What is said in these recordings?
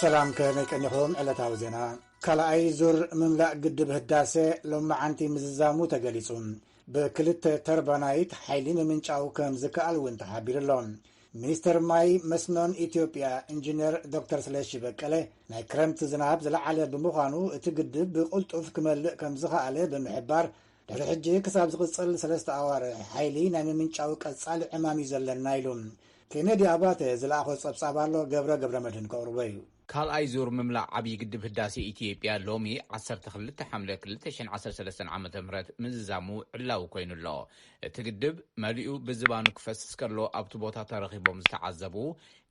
ሰላም፣ ከመይ ቀኒኹም? ዕለታዊ ዜና። ካልኣይ ዙር ምምላእ ግድብ ህዳሴ ሎማዓንቲ ምዝዛሙ ተገሊጹ። ብክልተ ተርባናይት ሓይሊ ምምንጫው ከም ዝከኣል እውን ተሓቢሩ ኣሎ። ሚኒስተር ማይ መስኖን ኢትዮጵያ ኢንጂነር ዶክተር ስለሺ በቀለ፣ ናይ ክረምቲ ዝናብ ዝለዓለ ብምዃኑ እቲ ግድብ ብቕልጡፍ ክመልእ ከም ዝኸኣለ ብምሕባር፣ ድሕሪ ሕጂ ክሳብ ዝቕጽል ሰለስተ ኣዋርሕ ሓይሊ ናይ ምምንጫው ቀጻሊ ዕማም እዩ ዘለና ኢሉ። ኬነዲ ኣባተ ዝለኣኾ ጸብጻብ ኣሎ፣ ገብረ ገብረ መድህን ከቕርቦ እዩ። ካልኣይ ዙር ምምላእ ዓብዪ ግድብ ህዳሴ ኢትዮጵያ ሎሚ ዓሰርተ ክልተ ሓምለ ክልተ ሽሕን ዓሰርተ ሰለስተን ዓመተ ምህረት ምዝዛሙ ዕላዊ ኮይኑ ኣሎ። እቲ ግድብ መሊኡ ብዝባኑ ክፈስስ ከሎ ኣብቲ ቦታ ተረኺቦም ዝተዓዘቡ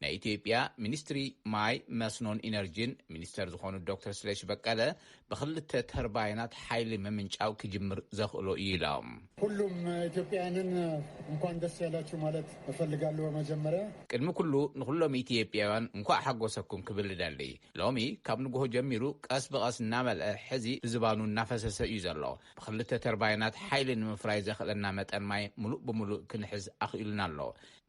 ናይ ኢትዮጵያ ሚኒስትሪ ማይ መስኖን ኢነርጂን ሚኒስተር ዝኾኑ ዶክተር ስለሽ በቀለ፣ ብክልተ ተርባይናት ሓይሊ ምምንጫው ክጅምር ዘኽእሎ እዩ ኢሎም። ሁሉም ኢትዮጵያውያንን እንኳን ደስ ያላችሁ ማለት እፈልጋለሁ። በመጀመሪያ ቅድሚ ኩሉ ንኩሎም ኢትዮጵያውያን እንኳዕ ሓጎሰኩም ክብል እደሊ። ሎሚ ካብ ንግሆ ጀሚሩ ቀስ ብቐስ እናመልአ ሕዚ ብዝባኑ እናፈሰሰ እዩ ዘሎ። ብክልተ ተርባይናት ሓይሊ ንምፍራይ ዘኽእለና መጠን ማይ ሙሉእ ብሙሉእ ክንሕዝ ኣኽኢሉና ኣሎ።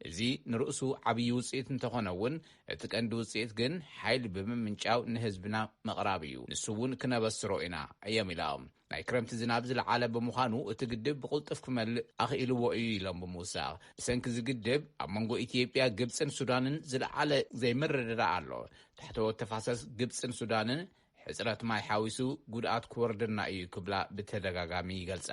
እዚ ንርእሱ ዓብዪ ውፅኢት እንተኾነ እውን እቲ ቀንዲ ውፅኢት ግን ሓይሊ ብምምንጫው ንህዝብና ምቕራብ እዩ። ንሱ እውን ክነበስሮ ኢና እዮም ኢሎም። ናይ ክረምቲ ዝናብ ዝለዓለ ብምዃኑ እቲ ግድብ ብቕልጡፍ ክመልእ ኣኽኢልዎ እዩ ኢሎም ብምውሳኽ፣ ብሰንኪ እዚ ግድብ ኣብ መንጎ ኢትዮጵያ፣ ግብፅን ሱዳንን ዝለዓለ ዘይምርድዳእ ኣሎ። ታሕተዎት ተፋሰስ ግብፅን ሱዳንን ሕፅረት ማይ ሓዊሱ ጉድኣት ክወርደና እዩ ክብላ ብተደጋጋሚ ይገልፃ።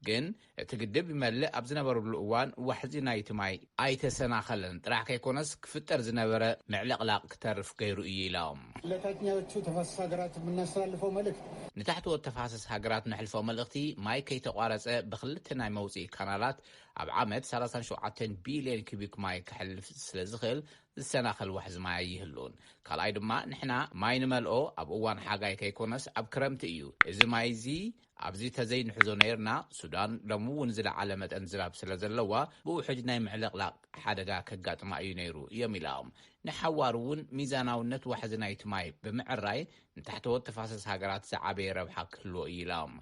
ግን እቲ ግድብ ይመልእ ኣብ ዝነበረሉ እዋን ዋሕዚ ናይቲ ማይ ኣይተሰናኸለን ጥራሕ ከይኮነስ ክፍጠር ዝነበረ ምዕልቕላቕ ክተርፍ ገይሩ እዩ ኢሎም። ለታችኛዎቹ ተፋሰስ ሀገራት የምናስተላልፈው መልእክት ንታሕተዎት ተፋሰስ ሃገራት ነሕልፎ መልእኽቲ ማይ ከይተቋረፀ ብክልተ ናይ መውፅኢ ካናላት ኣብ ዓመት ሰላሳን ሸውዓተን ቢልዮን ኪቢክ ማይ ከሕልፍ ስለ ዝኽእል ዝሰናኸል ዋሕዚ ማይ ኣይህሉን። ካልኣይ ድማ ንሕና ማይ ንመልኦ ኣብ እዋን ሓጋይ ከይኮነስ ኣብ ክረምቲ እዩ። እዚ ማይ እዚ ኣብዚ ተዘይንሕዞ ነይርና፣ ሱዳን ሎሚ እውን ዝለዓለ መጠን ዝናብ ስለ ዘለዋ ብውሕጅ ናይ ምዕልቕላቕ ሓደጋ ከጋጥማ እዩ ነይሩ እዮም ኢሎም። ንሓዋሩ እውን ሚዛናውነት ዋሕዚ ናይቲ ማይ ብምዕራይ ንታሕተዎት ተፋሰስ ሃገራት ዝዓበየ ረብሓ ክህልዎ እዩ ኢሎም።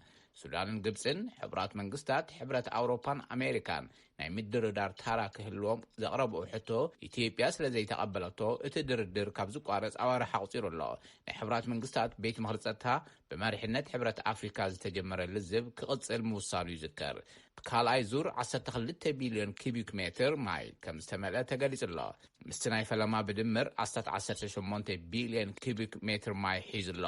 ሱዳንን ግብፅን ሕቡራት መንግስታት፣ ሕብረት ኣውሮፓን ኣሜሪካን ናይ ምድርዳር ታራ ክህልዎም ዘቕረብኦ ሕቶ ኢትዮጵያ ስለ ዘይተቐበለቶ እቲ ድርድር ካብ ዝቋረፅ ኣዋርሕ ኣቑፂሩ ኣሎ። ናይ ሕቡራት መንግስታት ቤት ምኽሪ ጸጥታ ብመሪሕነት ሕብረት ኣፍሪካ ዝተጀመረ ልዝብ ክቕጽል ምውሳኑ ይዝከር። ካልኣይ ዙር ዓሰርተ ክልተ ቢልዮን ኪቢክ ሜትር ማይ ከም ዝተመልአ ተገሊጹ ኣሎ። ምስቲ ናይ ፈለማ ብድምር ኣስታት ዓሰርተ ሸሞንተ ቢልዮን ኪቢክ ሜትር ማይ ሒዙ ኣሎ።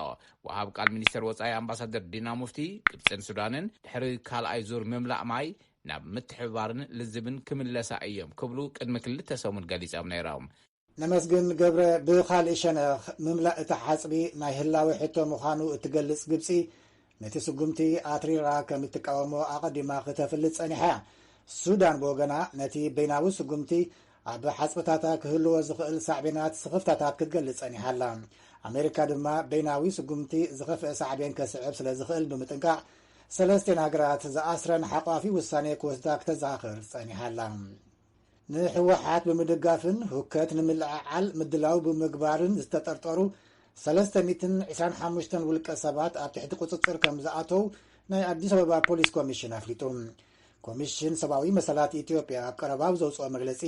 ወሃብ ቃል ሚኒስተር ወጻኢ ኣምባሳደር ዲና ሙፍቲ፣ ግብጽን ሱዳንን ድሕሪ ካልኣይ ዙር ምምላእ ማይ ናብ ምትሕብባርን ልዝብን ክምለሳ እዮም ክብሉ ቅድሚ ክልተ ሰሙን ገሊጾም ነይሮም። ነመስግን ገብረ፣ ብኻልእ ሸነኽ ምምላእ እቲ ሓጽቢ ናይ ህላወ ሕቶ ምዃኑ እትገልጽ ግብጺ፣ ነቲ ስጉምቲ ኣትሪራ ከም እትቃወሞ ኣቐዲማ ክተፍልጥ ጸኒሓ። ሱዳን ብወገና ነቲ በይናዊ ስጉምቲ ኣብ ሓጽብታታ ክህልዎ ዝኽእል ሳዕቤናት ስኽፍታታት ክትገልጽ ጸኒሓ ኣላ። ኣሜሪካ ድማ በይናዊ ስጉምቲ ዝኸፍአ ሳዕቤን ከስዕብ ስለ ዝኽእል ብምጥንቃቕ፣ ሰለስቲኤን ሃገራት ዝኣስረን ሓቋፊ ውሳኔ ክወስዳ ክተዘኻኽር ጸኒሓ ኣላ። ንህወሓት ብምድጋፍን ህውከት ንምልዕዓል ምድላው ብምግባርን ዝተጠርጠሩ ሰለስተ ሚእትን ዕስራን ሓሙሽተን ውልቀ ሰባት ኣብ ትሕቲ ቁፅፅር ከም ዝኣተው ናይ ኣዲስ ኣበባ ፖሊስ ኮሚሽን ኣፍሊጡ። ኮሚሽን ሰብኣዊ መሰላት ኢትዮጵያ ኣብ ቀረባ ኣብ ዘውፅኦ መግለፂ፣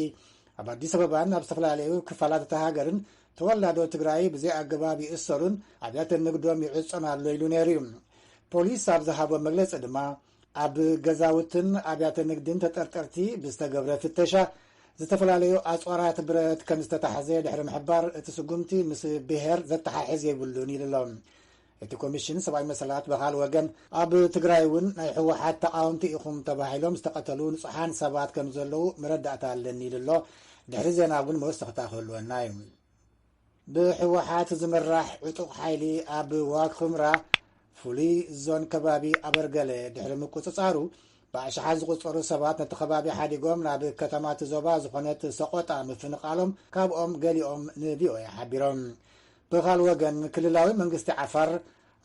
ኣብ ኣዲስ ኣበባን ኣብ ዝተፈላለዩ ክፋላት እታ ሃገርን ተወላዶ ትግራይ ብዘይ ኣገባብ ይእሰሩን ኣብያተ ንግዶም ይዕጾን ኣሎ ኢሉ ነይሩ እዩ። ፖሊስ ኣብ ዝሃቦ መግለፂ ድማ፣ ኣብ ገዛውትን ኣብያተ ንግድን ተጠርጠርቲ ብዝተገብረ ፍተሻ ዝተፈላለዩ ኣፅዋራት ብረት ከም ዝተታሕዘ ድሕሪ ምሕባር፣ እቲ ስጉምቲ ምስ ብሄር ዘተሓሕዝ የብሉን ኢሉ ኣሎ። እቲ ኮሚሽን ሰብኣዊ መሰላት ብኻል ወገን፣ ኣብ ትግራይ እውን ናይ ህወሓት ተቃወምቲ ኢኹም ተባሂሎም ዝተቐተሉ ንጹሓን ሰባት ከም ዘለዉ መረዳእታ ኣለኒ ኢሉ ኣሎ። ድሕሪ ዜና እውን መወሰኽታ ክህልወና እዩ። ብህወሓት ዝምራሕ ዕጡቕ ሓይሊ ኣብ ዋግ ኽምራ ፍሉይ ዞን ከባቢ ኣበርገለ ድሕሪ ምቁጽጻሩ፣ ብኣሽሓት ዝቑጸሩ ሰባት ነቲ ከባቢ ሓዲጎም ናብ ከተማ እቲ ዞባ ዝኾነት ሰቖጣ ምፍንቓሎም ካብኦም ገሊኦም ንቪኦኤ ሓቢሮም። ብኻል ወገን ክልላዊ መንግስቲ ዓፋር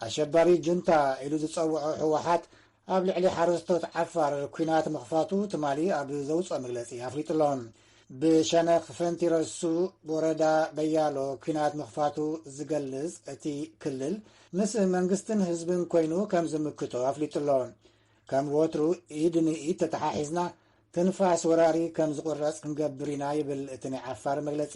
ኣሸባሪ ጁንታ ኢሉ ዝጸውዖ ህወሓት ኣብ ልዕሊ ሓረስቶት ዓፋር ኲናት ምኽፋቱ ትማሊ ኣብ ዘውፅኦ መግለፂ ኣፍሊጡ ኣሎ። ብሸነኽ ፈንቲረሱ ወረዳ በያሎ ኲናት ምኽፋቱ ዝገልፅ እቲ ክልል ምስ መንግስትን ህዝብን ኮይኑ ከም ዝምክቶ ኣፍሊጡ ኣሎ። ከም ወትሩ ኢድ ንኢድ ተተሓሒዝና ትንፋስ ወራሪ ከም ዝቑረፅ ክንገብር ኢና ይብል እቲ ናይ ዓፋር መግለፂ።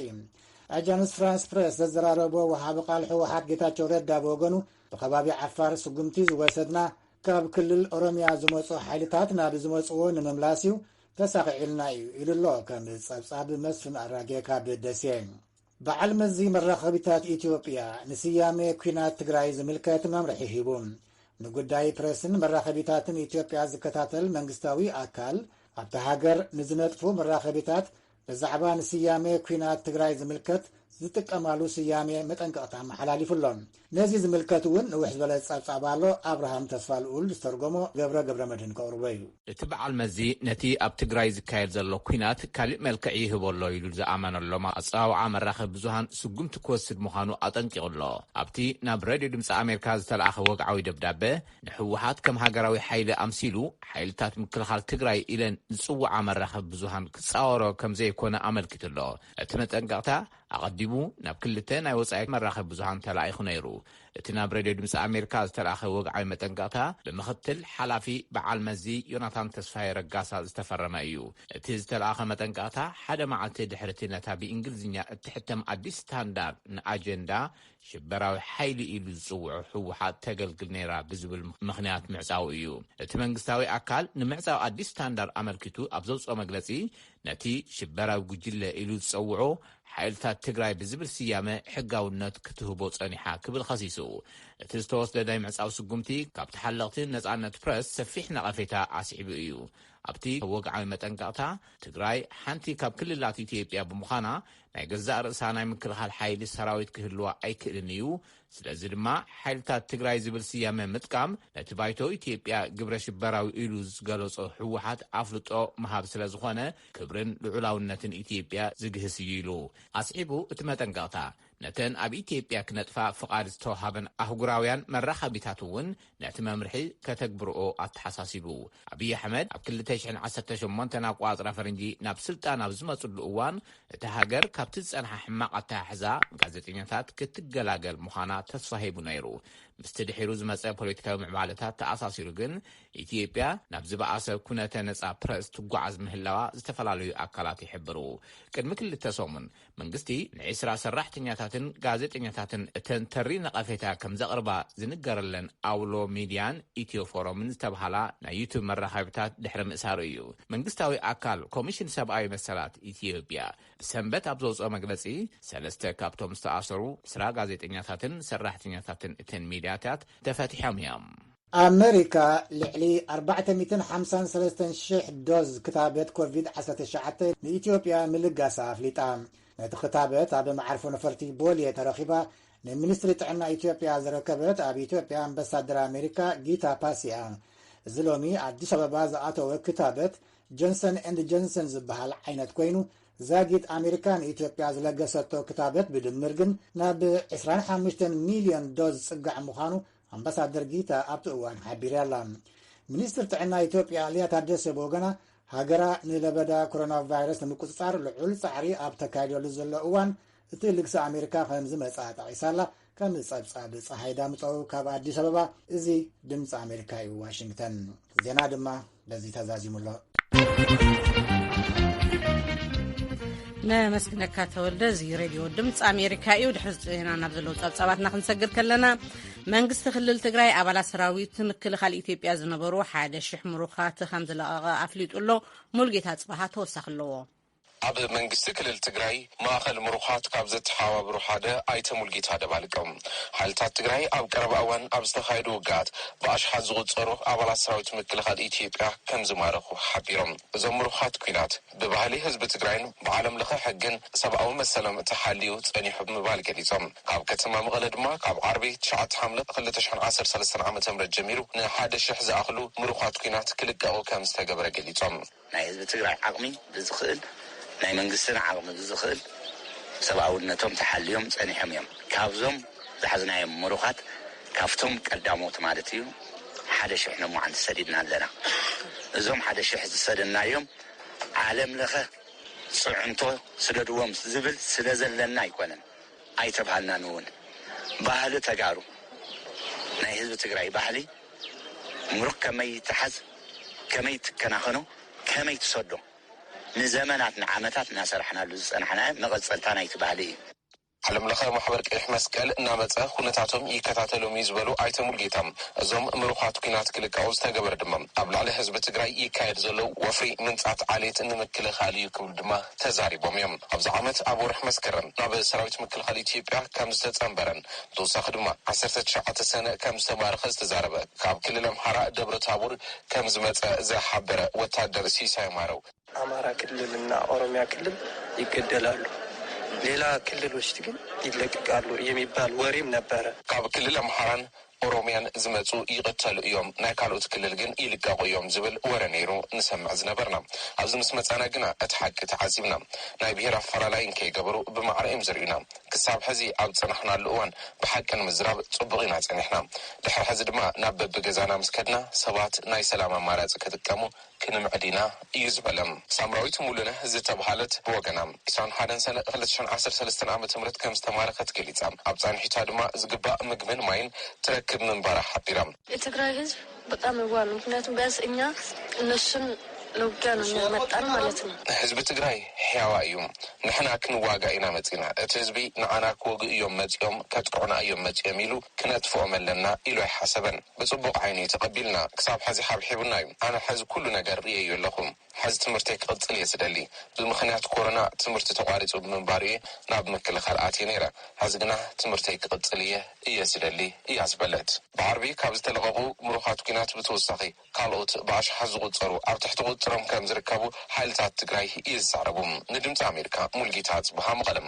ኣጃንስ ፍራንስ ፕረስ ዘዘራረቦ ወሃቢ ቃል ህወሓት ጌታቸው ረዳ ብወገኑ፣ ብከባቢ ዓፋር ስጉምቲ ዝወሰድና፣ ካብ ክልል ኦሮምያ ዝመፁ ሓይልታት ናብ ዝመፅዎ ንምምላስ እዩ፣ ተሳኺዕልና እዩ ኢሉ ኣሎ። ከም ጸብጻብ መስፍን ኣራጌ ካብ ደሴ። በዓል መዚ መራኸቢታት ኢትዮጵያ ንስያሜ ኲናት ትግራይ ዝምልከት መምርሒ ሂቡ። ንጉዳይ ፕረስን መራኸቢታትን ኢትዮጵያ ዝከታተል መንግስታዊ ኣካል፣ ኣብታ ሃገር ንዝነጥፉ መራኸቢታት ብዛዕባ ንስያሜ ኲናት ትግራይ ዝምልከት ዝጥቀማሉ ስያሜ መጠንቀቕታ ኣመሓላሊፉ ኣሎ። ነዚ ዝምልከት እውን ንውሕ ዝበለ ጸብጻብ ኣሎ። ኣብርሃም ተስፋ ልኡል ዝተርጎሞ ገብረ ገብረ መድህን ከቕርቦ እዩ። እቲ በዓል መዚ ነቲ ኣብ ትግራይ ዝካየድ ዘሎ ኲናት ካሊእ መልክዕ ይህቦ ኣሎ ኢሉ ዝኣመነሎም ኣጸዋውዓ መራኸቢ ብዙሃን ስጉምቲ ክወስድ ምዃኑ ኣጠንቂቑ ኣሎ። ኣብቲ ናብ ሬድዮ ድምፂ ኣሜሪካ ዝተለኣኸ ወግዓዊ ደብዳበ፣ ንህወሓት ከም ሃገራዊ ሓይሊ ኣምሲሉ ሓይልታት ምክልኻል ትግራይ ኢለን ዝጽውዓ መራኸቢ ብዙሃን ክጻወሮ ከም ዘይኮነ ኣመልኪቱ ኣሎ። እቲ መጠንቀቕታ ኣቐዲሙ ናብ ክልተ ናይ ወጻኢ መራኸቢ ብዙሃን ተላኢኹ ነይሩ። እቲ ናብ ሬድዮ ድምፂ ኣሜሪካ ዝተላእኸ ወግዓዊ መጠንቀቕታ ብምኽትል ሓላፊ በዓል መዚ ዮናታን ተስፋዬ ረጋሳ ዝተፈረመ እዩ። እቲ ዝተላእኸ መጠንቀቕታ ሓደ መዓልቲ ድሕሪ እቲ ነታ ብእንግሊዝኛ እትሕተም ኣዲስ ስታንዳርድ ንኣጀንዳ ሽበራዊ ሓይሊ ኢሉ ዝጽውዖ ህወሓት ተገልግል ነይራ ብዝብል ምኽንያት ምዕጻው እዩ። እቲ መንግስታዊ ኣካል ንምዕጻው ኣዲስ ስታንዳርድ ኣመልኪቱ ኣብ ዘውጽኦ መግለጺ፣ ነቲ ሽበራዊ ጉጅለ ኢሉ ዝጸውዖ ሓይልታት ትግራይ ብዝብል ስያመ ሕጋውነት ክትህቦ ጸኒሓ ክብል ኸሲሱ። እቲ ዝተወስደ ናይ ምዕጻው ስጉምቲ ካብ ተሓለቕቲ ነጻነት ፕረስ ሰፊሕ ነቐፌታ ኣስዒቡ እዩ። ኣብቲ ወግዓዊ መጠንቀቕታ፣ ትግራይ ሓንቲ ካብ ክልላት ኢትዮጵያ ብምዃና ናይ ገዛእ ርእሳ ናይ ምክልኻል ሓይሊ ሰራዊት ክህልዋ ኣይክእልን እዩ። ስለዚ ድማ ሓይልታት ትግራይ ዝብል ስያመ ምጥቃም ነቲ ባይቶ ኢትዮጵያ ግብረ ሽበራዊ ኢሉ ዝገለጾ ህወሓት ኣፍልጦ ምሃብ ስለ ዝኾነ ክብርን ልዑላውነትን ኢትዮጵያ ዝግህስ እዩ ኢሉ። ኣስዒቡ እቲ መጠንቀቕታ ነተን ኣብ ኢትዮጵያ ክነጥፋ ፍቓድ ዝተዋሃበን ኣህጉራውያን መራኸቢታት እውን ነቲ መምርሒ ከተግብርኦ ኣተሓሳሲቡ። ኣብይ ኣሕመድ ኣብ ክልተ ሽሕን ዓሰርተ ሸሞንተን ኣቆጻጽራ ፈረንጂ ናብ ስልጣን ኣብ ዝመጽሉ እዋን፣ እታ ሃገር ካብቲ ዝጸንሓ ሕማቕ ኣተሓሕዛ ጋዜጠኛታት ክትገላገል ምዃና ተስፋ ሂቡ ነይሩ። ምስቲ ድሒሩ ዝመጸ ፖለቲካዊ ምዕባለታት ተኣሳሲሩ ግን፣ ኢትዮጵያ ናብ ዝበኣሰ ኩነተ ነጻ ፕረስ ትጓዓዝ ምህላዋ ዝተፈላለዩ ኣካላት ይሕብሩ። ቅድሚ ክልተ ሰሙን መንግስቲ ንዒስራ ሰራሕተኛታትን ጋዜጠኛታትን እተን ተሪ ነቐፌታ ከም ዘቕርባ ዝንገረለን ኣውሎ ሚድያን ኢትዮ ፎረምን ዝተብሃላ ናይ ዩቱብ መራኸቢታት ድሕሪ ምእሳሩ እዩ። መንግስታዊ ኣካል ኮሚሽን ሰብኣዊ መሰላት ኢትዮጵያ ብሰንበት ኣብ ዘውፅኦ መግለፂ፣ ሰለስተ ካብቶም ዝተኣሰሩ ዕስራ ጋዜጠኛታትን ሰራሕተኛታትን እተን ሚድያታት ተፈቲሖም እዮም። ኣመሪካ ልዕሊ ኣርባዕተ ሚእትን ሓምሳን ሰለስተን ሽሕ ዶዝ ክታበት ኮቪድ ዓሰርተ ትሽዓተ ንኢትዮጵያ ምልጋሳ ኣፍሊጣ። ነቲ ክታበት ኣብ መዓርፎ ነፈርቲ ቦሌ ተረኺባ ንሚኒስትሪ ጥዕና ኢትዮጵያ ዝረከበት ኣብ ኢትዮጵያ ኣምባሳደር ኣሜሪካ ጊታ ፓሲያ። እዚ ሎሚ ኣዲስ ኣበባ ዝኣተወ ክታበት ጆንሰን ኤንድ ጆንሰን ዝበሃል ዓይነት ኮይኑ፣ ዛጊት ኣሜሪካ ንኢትዮጵያ ዝለገሰቶ ክታበት ብድምር ግን ናብ ዕስራን ሓሙሽተን ሚልዮን ዶዝ ዝጽጋዕ ምዃኑ ኣምባሳደር ጊታ ኣብቲ እዋን ሓቢራ ኣላ። ሚኒስትር ጥዕና ኢትዮጵያ ሊያ ታደሰ ብወገና፣ ሃገራ ንለበዳ ኮሮና ቫይረስ ንምቁጽጻር ልዑል ጻዕሪ ኣብ ተካይደሉ ዘሎ እዋን፣ እቲ ልግሲ ኣሜሪካ ከም ዝመጽኣ ጠቒሳ ኣላ። ከም ጸብጻብ ጸሓይ ዳምጠው ካብ ኣዲስ ኣበባ። እዚ ድምጺ ኣሜሪካ እዩ፣ ዋሽንግተን። ዜና ድማ በዚ ተዛዚሙ ኣሎ። ነመስግነካ ተወልደ። እዚ ሬድዮ ድምፂ ኣሜሪካ እዩ። ድሕሪ ዜና ናብ ዘለዉ ጸብጻባትና ክንሰግር ከለና፣ መንግስቲ ክልል ትግራይ ኣባላት ሰራዊት ምክልኻል ኢትዮጵያ ዝነበሩ ሓደ ሽሕ ምሩኻት ከም ዝለቐቐ ኣፍሊጡ ኣሎ። ሙልጌታ ጽባሃ ተወሳኺ ኣለዎ። ኣብ መንግስቲ ክልል ትግራይ ማእኸል ምሩኻት ካብ ዘተሓባብሩ ሓደ ኣይተ ሙልጌታ ደባልቀ፣ ሓይልታት ትግራይ ኣብ ቀረባ እዋን ኣብ ዝተኻየዱ ውግኣት ብኣሽሓት ዝቑጸሩ ኣባላት ሰራዊት ምክልኻል ኢትዮጵያ ከም ዝማረኹ ሓቢሮም። እዞም ምሩኻት ኲናት ብባህሊ ህዝቢ ትግራይን ብዓለም ለኸ ሕግን ሰብኣዊ መሰሎም ተሓልዩ ጸኒሑ ብምባል ገሊጾም። ካብ ከተማ መቐለ ድማ ካብ ዓርቢ ትሽዓተ ሓምለ ክልተ ሽሕን ዓሰርተ ሰለስተን ዓመተ ምህረት ጀሚሩ ንሓደ ሽሕ ዝኣኽሉ ምሩኻት ኲናት ክልቀቑ ከም ዝተገበረ ገሊጾም። ናይ ህዝቢ ትግራይ ዓቕሚ ብዝኽእል፣ ናይ መንግስትና ዓቕሚ ብዝኽእል ሰብኣውነቶም ተሓልዮም ጸኒሖም እዮም። ካብዞም ዝሓዝናዮም ምሩኻት፣ ካብቶም ቀዳሞት ማለት እዩ፣ ሓደ ሽሕ ንሞዓንቲ ሰዲድና ኣለና። እዞም ሓደ ሽሕ ዝሰደድናዮም ዓለም ለኸ ጽዕንቶ ስደድዎም ዝብል ስለ ዘለና ኣይኮነን። ኣይተባሃልናን እውን። ባህሊ ተጋሩ፣ ናይ ህዝቢ ትግራይ ባህሊ፣ ምሩኽ ከመይ ይተሓዝ፣ ከመይ ትከናኸኖ፣ ከመይ ትሰዶ፣ ንዘመናት ንዓመታት እናሰራሕናሉ ዝጸናሕና መቐጸልታ ናይቲ ባህሊ እዩ። ዓለም ለኸ ማሕበር ቀይሕ መስቀል እናመጸ ኩነታቶም ይከታተሎም እዩ ዝበሉ ኣይተ ሙልጌታ፣ እዞም ምሩኻት ኲናት ክልቀቑ ዝተገበረ ድማ ኣብ ልዕሊ ህዝቢ ትግራይ ይካየድ ዘሎ ወፍሪ ምንጻት ዓሌት ንምክልኻል እዩ ክብሉ ድማ ተዛሪቦም እዮም። ኣብዚ ዓመት ኣብ ወርሒ መስከረም ናብ ሰራዊት ምክልኻል ኢትዮጵያ ከም ዝተጸንበረን ብተወሳኺ ድማ ዓሰርተ ትሽዓተ ሰነ ከም ዝተማረኸ ዝተዛረበ ካብ ክልል ኣምሓራ ደብረ ታቦር ከም ዝመጸ ዝሓበረ ወታደር ሲሳይ ማረው፣ ኣማራ ክልልና ኦሮሚያ ክልል ይገደላሉ። ሌላ ክልሎች ግን ይለቀቃሉ የሚባል ወሬም ነበረ። ካብ ክልል ኣምሓራን ኦሮሚያን ዝመጹ ይቕተሉ እዮም፣ ናይ ካልኦት ክልል ግን ይልቀቑ እዮም ዝብል ወረ ነይሩ ንሰምዕ ዝነበርና። ኣብዚ ምስ መጻና ግና እቲ ሓቂ ተዓዚብና። ናይ ብሔር ኣፈላላይ እንከይገበሩ ብማዕረ እዮም ዝርእዩና። ክሳብ ሕዚ ኣብ ጸናሕናሉ እዋን ብሓቂ ንምዝራብ ጽቡቕ ኢና ጸኒሕና። ድሕሪ ሕዚ ድማ ናብ በብገዛና ምስ ከድና ሰባት ናይ ሰላም ኣማራጺ ክጥቀሙ ክንምዕድ ኢና እዩ ዝበለ። ሳምራዊት ሙሉነህ ዝተብሃለት ብወገና፣ ዕስራን ሓደን ሰነ ክልተ ሽሕን ዓሰርተ ሰለስተን ዓመተ ምህረት ከም ዝተማረኸት ገሊጻ። ኣብ ጻንሒታ ድማ ዝግባእ ምግብን ማይን ትረክብ ምንባራ ሓቢራ። የትግራይ ህዝብ በጣም የዋህ ነው። ምክንያቱም ቢያንስ እኛ እነሱን ለውጊያ ነው የሚያመጣን ማለት ነው። ህዝቢ ትግራይ ሕያዋ እዩ። ንሕና ክንዋጋ ኢና መጺና። እቲ ህዝቢ ንዓና ክወግኡ እዮም መጺኦም፣ ከጥቅዑና እዮም መጺኦም ኢሉ ክነጥፍኦም ኣለና ኢሉ ኣይሓሰበን። ብጽቡቕ ዓይኒ ተቐቢልና፣ ክሳብ ሕዚ ሓብሒቡና እዩ። ኣነ ሕዚ ኩሉ ነገር ርእየዮ ኣለኹ። ሕዚ ትምህርተይ ክቕጽል እየ ዝደሊ። ብምኽንያት ኮሮና ትምህርቲ ተቋሪጹ ብምንባሩ እየ ናብ ምክልኻል ኣትየ ነይረ። ሕዚ ግና ትምህርተይ ክቕጽል እየ እየ ዝደሊ እያ ዝበለት። ብዓርቢ ካብ ዝተለቐቑ ምሩኻት ኲናት ብተወሳኺ ካልኦት ብኣሽሓት ዝቑጸሩ ኣብ ትሕቲ ቁጽሮም ከም ዝርከቡ ሓይልታት ትግራይ ይዛረቡ። ንድምፂ ኣሜሪካ ሙልጌታ ኣጽብሃ መቐለም።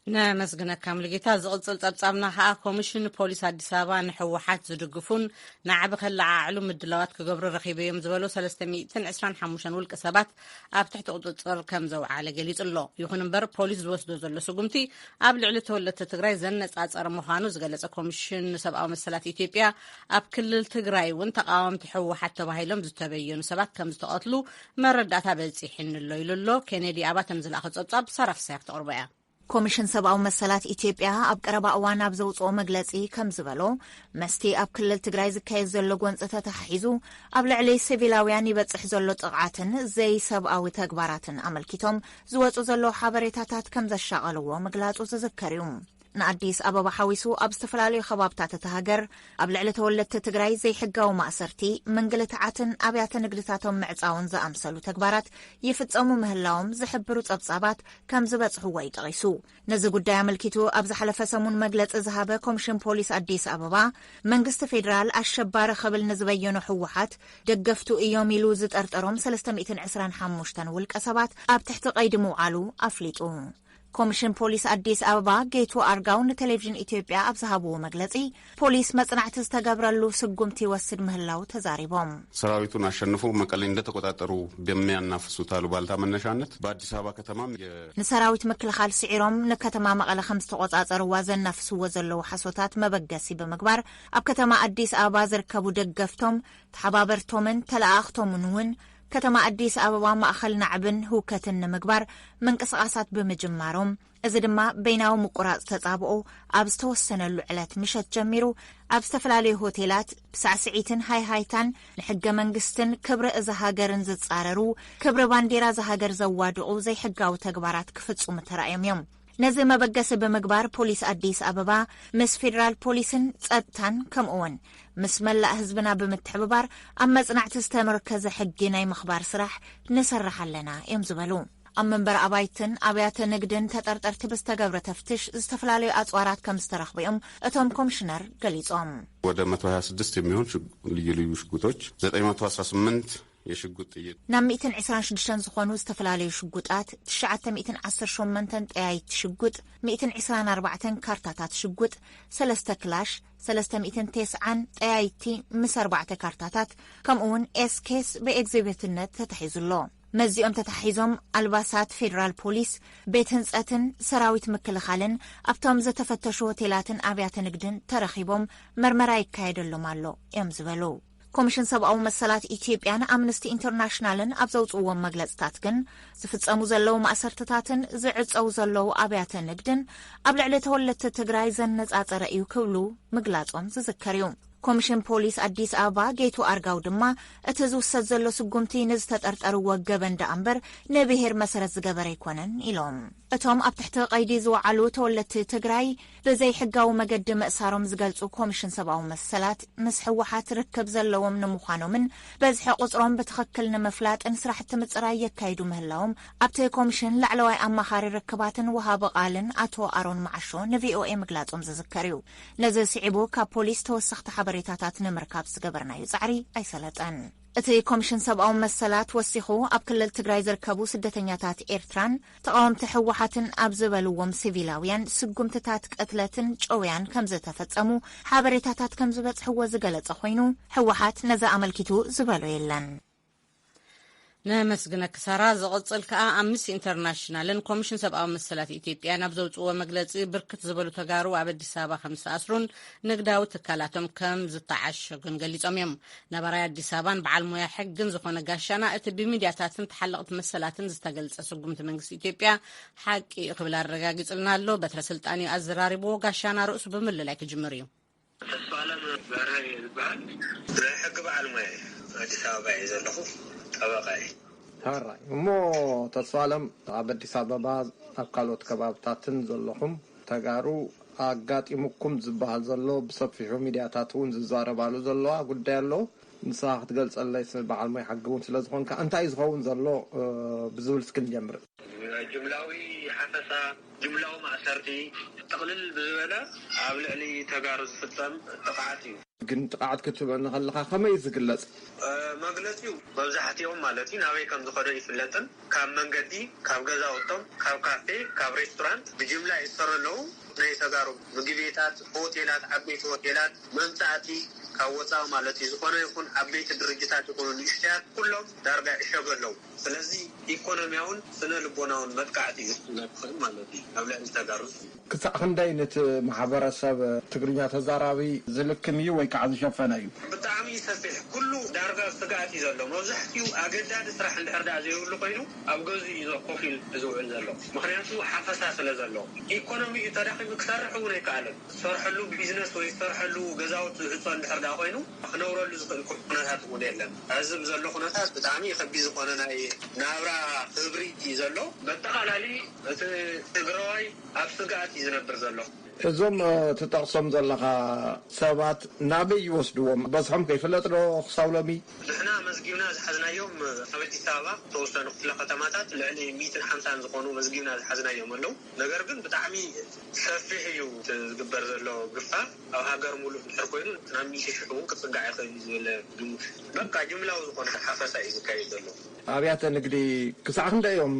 ነመስግነካ ሙሉጌታ። ዝቕጽል ጸብጻብና ከኣ ኮሚሽን ፖሊስ ኣዲስ ኣበባ ንሕወሓት ዝድግፉን ንዓቢ ከለዓዕሉ ምድላዋት ክገብሩ ረኺበዮም ዝበሎ ሰለስተ ሚእትን ዕስራን ሓሙሽተን ውልቂ ሰባት ኣብ ትሕቲ ቁጽጽር ከም ዘውዓለ ገሊጹ ኣሎ። ይኹን እምበር ፖሊስ ዝወስዶ ዘሎ ስጉምቲ ኣብ ልዕሊ ተወለድቲ ትግራይ ዘነጻጸረ ምዃኑ ዝገለጸ ኮሚሽን ንሰብኣዊ መሰላት ኢትዮጵያ ኣብ ክልል ትግራይ እውን ተቃወምቲ ሕወሓት ተባሂሎም ዝተበየኑ ሰባት ከም ዝተቐትሉ መረዳእታ በጺሕኒ ኣሎ ኢሉ ኣሎ። ኬኔዲ ኣባተ ንዝለኣኸ ጸብጻብ ሳራ ፍሳያ ክተቕርቦ እያ። ኮሚሽን ሰብኣዊ መሰላት ኢትዮጵያ ኣብ ቀረባ እዋን ኣብ ዘውፅኦ መግለፂ ከም ዝበሎ፣ መስቲ ኣብ ክልል ትግራይ ዝካየድ ዘሎ ጎንፂ ተተሓሒዙ ኣብ ልዕሊ ሲቪላውያን ይበፅሕ ዘሎ ጥቕዓትን ዘይሰብኣዊ ተግባራትን ኣመልኪቶም ዝወፁ ዘለዉ ሓበሬታታት ከም ዘሻቐልዎ ምግላፁ ዝዝከር እዩ። ንኣዲስ ኣበባ ሓዊሱ ኣብ ዝተፈላለዩ ከባብታት እታ ሃገር ኣብ ልዕሊ ተወለድቲ ትግራይ ዘይሕጋዊ ማእሰርቲ፣ ምንግልትዓትን ኣብያተ ንግድታቶም ምዕፃውን ዝኣምሰሉ ተግባራት ይፍፀሙ ምህላዎም ዝሕብሩ ፀብፃባት ከም ዝበፅሕዎ እዩ ጠቒሱ። ነዚ ጉዳይ ኣመልኪቱ ኣብ ዝሓለፈ ሰሙን መግለፂ ዝሃበ ኮሚሽን ፖሊስ ኣዲስ ኣበባ፣ መንግስቲ ፌዴራል ኣሸባሪ ክብል ንዝበየኖ ህወሓት ደገፍቱ እዮም ኢሉ ዝጠርጠሮም ሰለስተ ሚእትን ዕስራን ሓሙሽተን ውልቀ ሰባት ኣብ ትሕቲ ቀይዲ ምውዓሉ ኣፍሊጡ። ኮሚሽን ፖሊስ ኣዲስ ኣበባ ጌቱ ኣርጋው ንቴሌቪዥን ኢትዮጵያ ኣብ ዝሃብዎ መግለፂ፣ ፖሊስ መፅናዕቲ ዝተገብረሉ ስጉምቲ ይወስድ ምህላው ተዛሪቦም። ሰራዊቱን አሸንፎ መቀሌ እንደተቆጣጠሩ በሚያናፍሱት አሉባልታ መነሻነት በአዲስ አበባ ከተማም የ- ንሰራዊት ምክልኻል ስዒሮም ንከተማ መቐለ ከም ዝተቆፃፀርዋ ዘናፍስዎ ዘለዉ ሓሶታት መበገሲ ብምግባር፣ ኣብ ከተማ ኣዲስ ኣበባ ዝርከቡ ደገፍቶም፣ ተሓባበርቶምን ተለኣኣኽቶምን እውን ከተማ ኣዲስ ኣበባ ማእኸል ናዕብን ህውከትን ንምግባር ምንቅስቓሳት ብምጅማሮም፣ እዚ ድማ በይናዊ ምቁራፅ ተፃብኦ ኣብ ዝተወሰነሉ ዕለት ምሸት ጀሚሩ ኣብ ዝተፈላለዩ ሆቴላት ብሳዕስዒትን ሃይሃይታን ንሕገ መንግስትን ክብሪ እዛ ሃገርን ዝፃረሩ፣ ክብሪ ባንዴራ እዛ ሃገር ዘዋድቑ ዘይሕጋዊ ተግባራት ክፍፅሙ ተራእዮም እዮም። ነዚ መበገሲ ብምግባር ፖሊስ ኣዲስ ኣበባ ምስ ፌዴራል ፖሊስን ፀጥታን ከምኡ እውን ምስ መላእ ህዝብና ብምትሕብባር ኣብ መፅናዕቲ ዝተመርከዘ ሕጊ ናይ ምኽባር ስራሕ ንሰርሕ ኣለና እዮም ዝበሉ። ኣብ መንበሪ ኣባይትን ኣብያተ ንግድን ተጠርጠርቲ ብዝተገብረ ተፍትሽ ዝተፈላለዩ ኣፅዋራት ከም ዝተረኽቡ እዮም እቶም ኮሚሽነር ገሊፆም። ወደ መቶ ሃያ ስድስት የሚሆን ሽጉ- ልዩ ልዩ ሽጉጦች፣ ዘጠኝ መቶ አስራ ስምንት የሽጉጥ ጥይት። ናብ ሚእትን ዕስራን ሽዱሽተን ዝኾኑ ዝተፈላለዩ ሽጉጣት፣ ትሽዓተ ሚእትን ዓሰርተ ሸሞንተን ጠያይቲ ሽጉጥ፣ ሚእትን ዕስራን ኣርባዕተን ካርታታት ሽጉጥ፣ ሰለስተ ክላሽ፣ ሰለስተ ሚእትን ተስዓን ጠያይቲ ምስ ኣርባዕተ ካርታታት፣ ከምኡ እውን ኤስኬስ ብኤግዚቢትነት ተታሒዙ ኣሎ። መዚኦም ተታሒዞም ኣልባሳት ፌዴራል ፖሊስ፣ ቤት ህንፀትን ሰራዊት ምክልኻልን ኣብቶም ዝተፈተሹ ሆቴላትን ኣብያተ ንግድን ተረኺቦም መርመራ ይካየደሎም ኣሎ እዮም ዝበሉ። ኮሚሽን ሰብኣዊ መሰላት ኢትዮጵያን ኣምነስቲ ኢንተርናሽናልን ኣብ ዘውፅእዎም መግለፅታት ግን፣ ዝፍፀሙ ዘለዉ ማእሰርትታትን ዝዕፀዉ ዘለዉ ኣብያተ ንግድን ኣብ ልዕሊ ተወለድቲ ትግራይ ዘነፃፀረ እዩ ክብሉ ምግላፆም ዝዝከር እዩ። ኮሚሽን ፖሊስ ኣዲስ ኣበባ ጌቱ ኣርጋው ድማ፣ እቲ ዝውሰድ ዘሎ ስጉምቲ ንዝተጠርጠርዎ ገበን ደኣ እምበር ንብሄር መሰረት ዝገበረ ኣይኮነን ኢሎም። እቶም ኣብ ትሕቲ ቀይዲ ዝወዓሉ ተወለድቲ ትግራይ ብዘይሕጋዊ መገዲ ምእሳሮም ዝገልጹ ኮሚሽን ሰብኣዊ መሰላት፣ ምስ ህወሓት ርክብ ዘለዎም ንምዃኖምን በዝሒ ቁጽሮም ብትኽክል ንምፍላጥን ስራሕቲ ምጽራይ የካይዱ ምህላዎም ኣብቲ ኮሚሽን ላዕለዋይ ኣማኻሪ ርክባትን ወሃቢ ቃልን ኣቶ ኣሮን መዓሾ ንቪኦኤ ምግላጾም ዝዝከር እዩ። ነዚ ስዒቡ ካብ ፖሊስ ተወሰኽቲ ሓበሬታታት ንምርካብ ዝገበርናዮ ጻዕሪ ኣይሰለጠን። እቲ ኮሚሽን ሰብኣዊ መሰላት ወሲኹ፣ ኣብ ክልል ትግራይ ዝርከቡ ስደተኛታት ኤርትራን ተቓወምቲ ህወሓትን ኣብ ዝበልዎም ሲቪላውያን ስጉምትታት ቅትለትን ጨውያን ከም ዝተፈጸሙ ሓበሬታታት ከም ዝበጽሕዎ ዝገለጸ ኮይኑ፣ ህወሓት ነዚ ኣመልኪቱ ዝበሎ የለን። ነመስግነኪ ሳራ። ዝቕጽል ከኣ ኣምነስቲ ኢንተርናሽናልን ኮሚሽን ሰብኣዊ መሰላት ኢትዮጵያን ኣብ ዘውጽእዎ መግለጺ፣ ብርክት ዝበሉ ተጋሩ ኣብ ኣዲስ ኣበባ ከም ዝተኣስሩን ንግዳዊ ትካላቶም ከም ዝተዓሸጉን ገሊጾም እዮም። ነባራይ ኣዲስ ኣበባን በዓል ሞያ ሕግን ዝኾነ ጋሻና፣ እቲ ብሚድያታትን ተሓለቕቲ መሰላትን ዝተገልጸ ስጉምቲ መንግስቲ ኢትዮጵያ ሓቂ እዩ ክብል ኣረጋጊጹልና ኣሎ። በትረ ስልጣን እዩ ኣዘራሪብዎ። ጋሻና ርእሱ ብምልላይ ክጅምር እዩ። ተስፋለም በርሀ እየ ዝበሃል። ናይ ሕጊ በዓል ሞያ እየ። ኣዲስ ኣበባ እየ ዘለኹ። ጠበቓ እየ። ሕራይ እሞ፣ ተስፋለም፣ ኣብ ኣዲስ ኣበባ ኣብ ካልኦት ከባብታትን ዘለኹም ተጋሩ ኣጋጢሙኩም ዝበሃል ዘሎ፣ ብሰፊሑ ሚድያታት እውን ዝዛረባሉ ዘለዋ ጉዳይ ኣሎ። ንስኻ ክትገልጸለይ፣ ስ-፣ በዓል ሞያ ሕጊ እውን ስለ ዝኾንካ፣ እንታይ እዩ ዝኸውን ዘሎ፣ እ፣ ብዝብል እስኪ ንጀምር። ጅምላዊ ሓፈሳ፣ ጅምላዊ ማእሰርቲ፣ ጥቕልል ብዝበለ ኣብ ልዕሊ ተጋሩ ዝፍጸም ጥቕዓት እዩ። ግን ጥቕዓት ክትብለና ከለኻ ከመይ እዩ ዝግለጽ? እ፣ መግለጺኡ መብዛሕትኦም ማለት እዩ ናበይ ከም ዝኸዱ ይፍለጥን፣ ካብ መንገዲ፣ ካብ ገዛውቶም፣ ካብ ካፌ፣ ካብ ሬስቶራንት ብጅምላ ይእሰሩ ኣለዉ። ናይ ተጋሩ ምግቢ ቤታት፣ ሆቴላት፣ ዓበይቲ ሆቴላት፣ መምጻእቲ ካብ ወጻኢ ማለት እዩ፣ ዝኾነ ይኹን ዓበይቲ ድርጅታት ይኹኑ ንእሽተያት፣ ኩሎም ዳርጋ ይዕሸጉ ኣለዉ። ስለዚ ኢኮኖሚያውን ስነ ልቦናውን መጥቃዕቲ እዩ ክኾነና ዝኽእል ማለት እዩ ኣብ ልዕሊ ተጋሩ። ክሳዕ ክንደይ ነቲ ማሕበረሰብ ትግርኛ ተዛራቢ ዝልክም እዩ ወይ ከዓ ዝሸፈነ እዩ? ብጣዕሚ ሰፊሕ፣ ኩሉ ዳርጋ ስግኣት እዩ ዘሎ። መብዛሕትኡ ኣገዳዲ ስራሕ እንድሕር ደኣ ዘይብሉ ኮይኑ ኣብ ገዝኡ እዩ ኮፍ ኢሉ ዝውዕል ዘሎ። ምኽንያቱ ሓፈሳ ስለ ዘሎ። ኢኮኖሚ እዩ ተዳኺሙ፣ ክሰርሕ እውን ኣይከኣለን። ዝሰርሐሉ ቢዝነስ ወይ ዝሰርሐሉ ገዛውቲ ዝዕጾ እንድሕር ደኣ ኮይኑ ክነብረሉ ዝኽእል ኩነታት እውን የለን። ሕዚ ብዘሎ ኩነታት ብጣዕሚ ከቢድ ዝኾነ ናይ ናብራ ክብሪ እዩ ዘሎ። በጠቓላሊ እቲ ትግራዋይ ኣብ ስግኣት እዩ ዝነብር ዘሎ። እዞም፣ እ፣ ትጠቕሶም ዘለኻ ሰባት ናበይ ይወስድዎም? በዝሖም ከይፍለጥ ዶ ክሳብ ሎሚ? ንሕና መዝጊብና ዝሓዝናዮም ኣብ ኣዲስ ኣበባ ዝተወሰኑ ክፍለ ከተማታት ልዕሊ ሚእትን ሓምሳን ዝኾኑ መዝጊብና ዝሓዝናዮም ኣለዉ። ነገር ግን ብጣዕሚ ሰፊሕ እዩ እቲ ዝግበር ዘሎ ግፋ። ኣብ ሃገር ሙሉእ እንድሕር ኮይኑ ናብ ሚእቲ ሽሕ እውን ክጽጋዕ ይኽእል እዩ ዝብል ግምት። በቃ ጅምላዊ ዝኾነ ሓፈሳ እዩ ዝካየድ ዘሎ። ኣብያተ ንግዲ ክሳዕ ክንደይ እዮም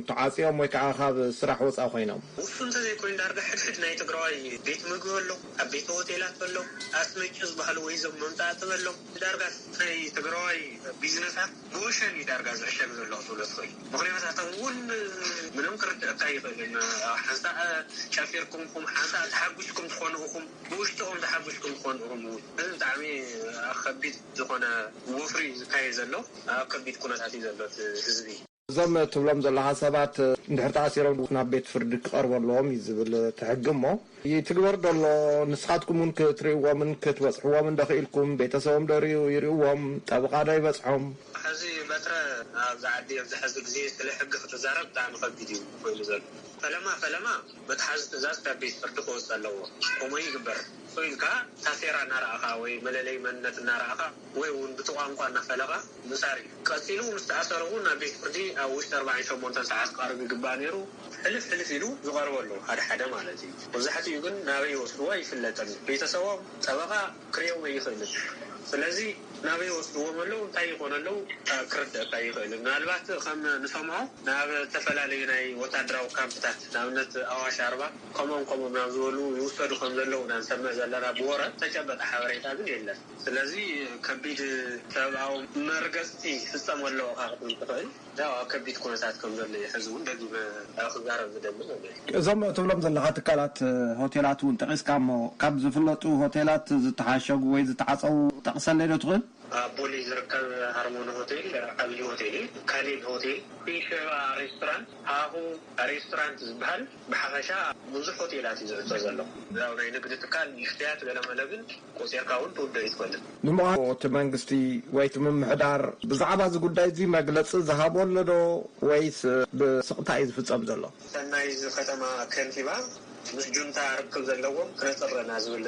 ተዓጽዮም ወይ ከዓ ካብ ስራሕ ወፃኢ ኮይኖም? ውሱን እንተዘይኮይኑ ዳርጋ ሕድሕድ ናይ ትግራዋይ ቤት ምግቢ ኣሎ፣ ዓበይቲ ሆቴላት ኣሎ፣ ኣስመጭ ዝበሃሉ ወይ እዞም መምፃእቲ ኣሎ። ዳርጋ ናይ ትግራዋይ ቢዝነሳት ብወሸን እዩ ዳርጋ ዝዕሸግ ዘሎ ክትብሎ ትኽእል። ምኽንያታቶም እውን ምንም ክርድአካ ኣይኽእልን። ሓንሳእ ጨፊርኩም ኢኹም፣ ሓንሳእ ተሓጒስኩም ትኾኑ ኢኹም፣ ብውሽጥኹም ተሓጒስኩም ትኾኑ ኢኹም። እዚ ብጣዕሚ ከቢድ ዝኾነ ወፍሪ እዩ ዝካየድ ዘሎ። ኣብ ከቢድ ኩነታት እዩ ዘሎ እቲ ህዝቢ። እዞም ትብሎም ዘለኻ ሰባት እንድሕር ተኣሲሮም ናብ ቤት ፍርዲ ክቐርቡ ኣለዎም እዩ ዝብል እቲ ሕጊ። እሞ ይትግበር ዶ ኣሎ? ንስኻትኩም እውን ክትርእይዎምን ክትበጽሕዎምን ዶ ክኢልኩም? ቤተሰቦም ዶ ይርእዩ-፣ ይርእይዎም? ጠበቓ ዶ ይበጽሖም? ሕዚ በትረ ኣብዚ ዓዲ ኣብዚ ሕዚ ግዜ ስለ ሕጊ ክትዛረብ ብጣዕሚ ከቢድ እዩ ኮይኑ ዘሎ። ፈለማ ፈለማ መትሓዚ ትእዛዝ ካብ ቤት ፍርዲ ክወፅእ ኣለዎ። ከምኡ ይግበር። እሱ ኢልካ ታሴራ እናረኣኻ ወይ መለለይ መንነት እናረኣኻ ወይ እውን ብቲ ቋንቋ እናፈለኻ ምእሳር እዩ። ቀፂሉ ምስ ተኣሰረ እውን ናብ ቤት ፍርዲ ኣብ ውሽጢ ኣርባዓን ሸሞንተን ሰዓት ክቐርብ ይግባእ ነይሩ። ሕልፍ ሕልፍ ኢሉ ዝቐርቡ ኣለዉ፣ ሓደ ሓደ ማለት እዩ። መብዛሕትኡ ግን ናበይ ይወስድዎ ኣይፍለጥን። ቤተሰቦም፣ ጠበቓ ክርእዮም ኣይኽእልን። ስለዚ ናበይ ይወስድዎም ኣለዉ፣ እንታይ ይኾኑ ኣለዉ፣ ክርደእካ ኣይኽእልን። ምናልባት ከም ንሰምዖ ናብ ዝተፈላለዩ ናይ ወታደራዊ ካምፕታት፣ ንኣብነት ኣዋሽ ኣርባ፣ ከምኦም ከምኦም ናብ ዝበሉ ይውሰዱ ከም ዘለዉ ኢና ንሰምዕ ዘለና፣ ብወረ፣ ተጨበጠ ሓበሬታ ግን የለን። ስለዚ ከቢድ ሰብኣዊ መርገጽቲ ይፍጸም ኣሎ ኢኻ ክትብል ትኽእል። ያው ኣብ ከቢድ ኩነታት ከም ዘሎ እዩ ሕዚ እውን ደጊመ ክዛረብ ዝደሊ ዘሎ እዩ። እዞም ትብሎም ዘለኻ ትካላት፣ ሆቴላት እውን ጠቒስካ እሞ፣ ካብ ዝፍለጡ ሆቴላት ዝተሓሸጉ ወይ ዝተዓጸዉ ጠቕሰለይ ዶ ትኽእል? ኣብ ቦሌ ዝርከብ ሃርሞኒ ሆቴል ዓብዪ ሆቴል እዩ። ካሌብ ሆቴል፣ ሸባ ሬስቶራንት፣ ሃሁ ሬስቶራንት ዝበሃል ብሓፈሻ ብዙሕ ሆቴላት እዩ ዝዕጾ ዘሎ። ያው ናይ ንግዲ ትካል ንእሽተያት ገለመለ ግን ቆጺርካ እውን ትውደእ ኣይትኽእልን። ንምዃኑ እቲ መንግስቲ ወይ እቲ ምምሕዳር ብዛዕባ እዚ ጉዳይ እዚ መግለጺ ዝሃቦ ኣሎ ዶ? ወይስ ብስቕታ እዩ ዝፍጸም ዘሎ? ሰናይ እዚ ከተማ ከንቲባ ምስ ጁንታ ርክብ ዘለዎም ክነፅር ኣለና ዝብል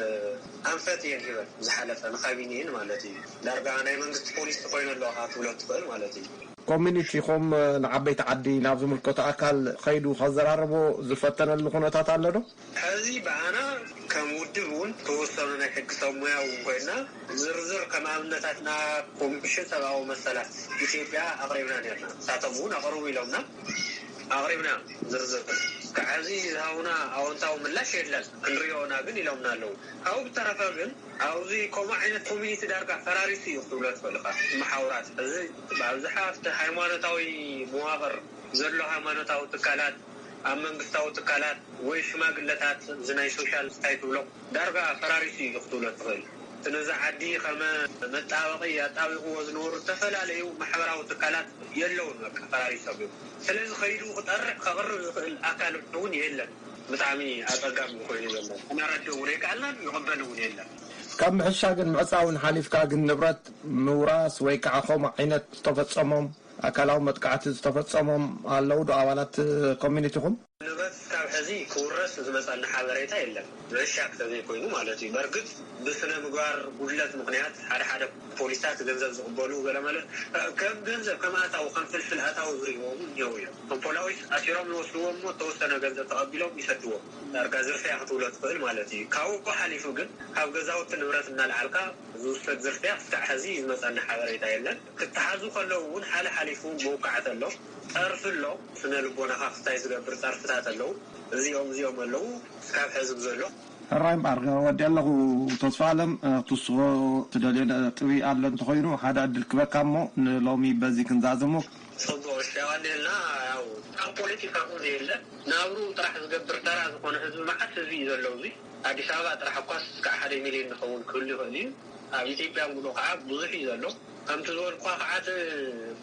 ኣንፈት እየን ሂበን ዝሓለፈ ንካቢኔን ማለት እዩ። ዳርጋ ናይ መንግስቲ ፖሊሲ ኮይኑ ኣለዋ ካብ ትብሎ ትኽእል ማለት እዩ። ኮሚኒቲኹም ንዓበይቲ ዓዲ ናብ ዝምልከቶ ኣካል ኸይዱ ከዘራርቦ ዝፈተነሉ ኩነታት ኣሎ ዶ? ሕዚ ብኣና ከም ውድብ እውን ተወሰኑ ናይ ሕጊ ሰብ ሙያ እውን ኮይና ዝርዝር ከም ኣብነታት ናብ ኮሚሽን ሰብኣዊ መሰላት ኢትዮጵያ ኣቕሪብና ነርና። ንሳቶም እውን ኣቕርቡ ኢሎምና ኣቕሪብና ዝርዝር። ክዓዚ ዝሃቡና ኣወንታዊ ምላሽ የለን፣ ክንሪኦና ግን ኢሎምና ኣለዉ። ካብኡ ብተረፈ ግን ኣብዚ ከምኡ ዓይነት ኮሚኒቲ ዳርጋ ፈራሪሱ እዩ ክትብሎ ትኽእል ኢኻ። መሓውራት እዚ ብኣብዝሓ ኣብቲ ሃይማኖታዊ መዋቕር ዘሎ ሃይማኖታዊ ትካላት ኣብ መንግስታዊ ትካላት ወይ ሽማግለታት እዚ ናይ ሶሻል እንታይ ትብሎ ዳርጋ ፈራሪሱ እዩ ክትብሎ ትኽእል። እቲ ነዚ ዓዲ ከመ መጣበቂ ኣጣቢቕዎ ዝነበሩ ዝተፈላለዩ ማሕበራዊ ትካላት የለውን በቃ ፈራሪሶም እዮም። ስለዚ ከይዱ ክጠርዕ ከቕርብ ዝኽእል ኣካል እውን የለን። ብጣዕሚ ኣፀጋሚ ኮይኑ ዘሎ ክነረድእ እውን ኣይከኣልናን ይቕበል እውን የለን። ካብ ምሕሻግን ምዕፃውን ሓሊፍካ ግን ንብረት ምውራስ ወይ ከዓ ከምኡ ዓይነት ዝተፈፀሞም ኣካላዊ መጥቃዕቲ ዝተፈፀሞም ኣለዉ ዶ ኣባላት ኮሚኒቲኹም? ንብረት ካብ ሕዚ ክውረስ ዝመፀኒ ሓበሬታ የለን። ምዕሻግ ተዘይኮይኑ ማለት እዩ። በርግጥ ብስነ ምግባር ጉድለት ምኽንያት ሓደ ሓደ ፖሊሳት ገንዘብ ዝቕበሉ ገለ ማለት ከም ገንዘብ ከም ኣታዊ ከም ፍልፍል ኣታዊ ዝርእይዎ እውን እኒሀው እዮም። ከም ፖላዊስ ኣሲሮም ይወስድዎም እሞ እተወሰነ ገንዘብ ተቐቢሎም ይሰድዎም። ዳርጋ ዝርፍያ ክትብሎ ትኽእል ማለት እዩ። ካብኡ ሓሊፉ ግን ካብ ገዛውቲ ንብረት እናልዓልካ ዝውሰድ ዝርፍያ ክሳዕ ሕዚ ዝመፀኒ ሓበሬታ የለን። ክተሓዙ ከለዉ እውን ሓለ ሓሊፉ መውቃዕቲ ኣሎ፣ ፀርፊ ኣሎ፣ ስነ ልቦናኻ ክስታይ ዝገብር ፀርፍታት ኣለዉ። እዚኦም እዚኦም ኣለዉ እስካብ ሕዚ ብዘሎ። ሕራይ እምበኣር ወዲ ኣለኹ ተስፋ ኣለም ክትስኾ ትደልዮ ነጥቢ ኣሎ እንተኾይኑ ሓደ ዕድል ክበካ እሞ ንሎሚ በዚ ክንዛዝሞ። ጽቡቕ እሺ ኣቐኒልና። ያው ኣብ ፖለቲካ እውን የለ ናብሩ ጥራሕ ዝገብር ተራ ዝኾነ ህዝቢ መዓት ህዝቢ እዩ ዘሎ። እዚ ኣዲስ ኣበባ ጥራሕ እኳስ እስካዕ ሓደ ሚልዮን ንኸውን ክህሉ ይኽእል እዩ። ኣብ ኢትዮጵያ ሙሉእ ከዓ ብዙሕ እዩ ዘሎ። ከምቲ ዝበልኩኻ ከዓ እቲ